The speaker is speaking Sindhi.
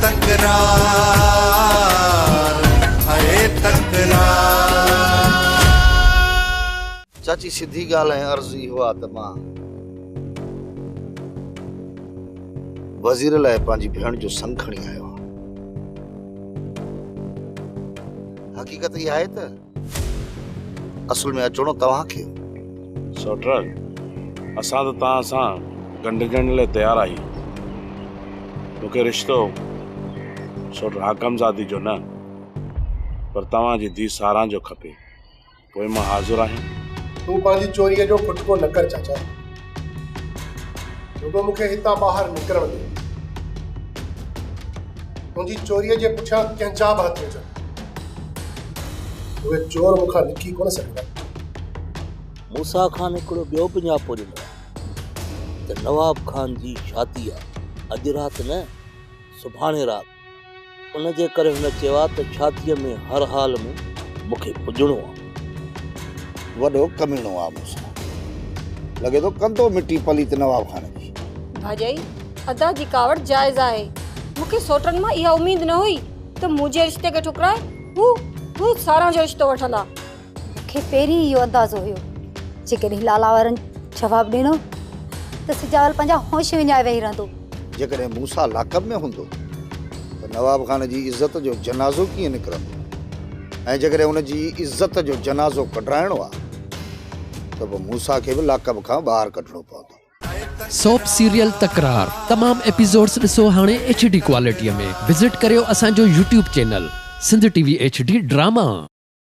تڪرار هاء تڪرار. چاچي سڌي ڳالهه ۽ عرض اهو آ ته مان وزير لاء پنهنجي ڀيڻ جو سڱ کڻي آيو آهيان. حقيقت اها آهي ته اصل ۾ اچڻو توهان کي هو. سوٽر، اسان ته توهان سان ڳنڍجڻ لاء تيار آهيون. مون کي رشتو سوٽ حاڪم زادي جو نه پر توهان جي ڌيء ساران جو کپي. پوء مان حاضر آهيان. تون پنهنجي چوريء جو کٽڪو نه ڪر چاچا. رڳو مون کي هتان ٻاهر نڪرڻ ڏي. تنهنجي چوريء جي پٺيان ڪنهن جا به هٿ هجن، اهي چور مون کان لڪي ڪونه سگهندا. موسيٰ خان هڪڙو ٻيو به نياپو ڏنو آهي ته نواب خان جي شادي آهي، اڄ رات نه سڀاڻي رات. ان جي ڪري هن چيو آهي ته شاديء ۾ هر حال ۾ مون کي پڄڻو آهي. وڏو ڪميڻو آ موسيٰ. لڳي ٿو ڪندو مٽي پليت نواب خان جي. ڀاڄائي، ادا جي ڪاوڙ جائز آهي. مون کي سوٽن مان اها اميد نه هئي ته منهنجي رشتي کي ٺڪرائي هو هو ساران جو رشتو وٺندا. مون کي پهرين ئي اهو اندازو هيو، جيڪڏهن لالا وارن جواب ڏنو ته سجاول پنهنجا هوش وڃائي ويهي رهندو. جيڪڏهن موسيٰ لاڪب ۾ هوندو ته نواب خان جي عزت جو جنازو ڪيئن نڪرندو ۽ جيڪڏهن ان جي عزت جو جنازو ڪڍرائڻو آ ته پوء موسيٰ کي به لاڪب کان ٻاهر ڪڍڻو پوندو. سوپ سيريل تڪرار تمام ايپيسوڊس ڏسو هاڻي ايڇ ڊي ڪوالٽي ۾ وزٽ ڪريو اسان جو YouTube channel Sindh T V H D drama.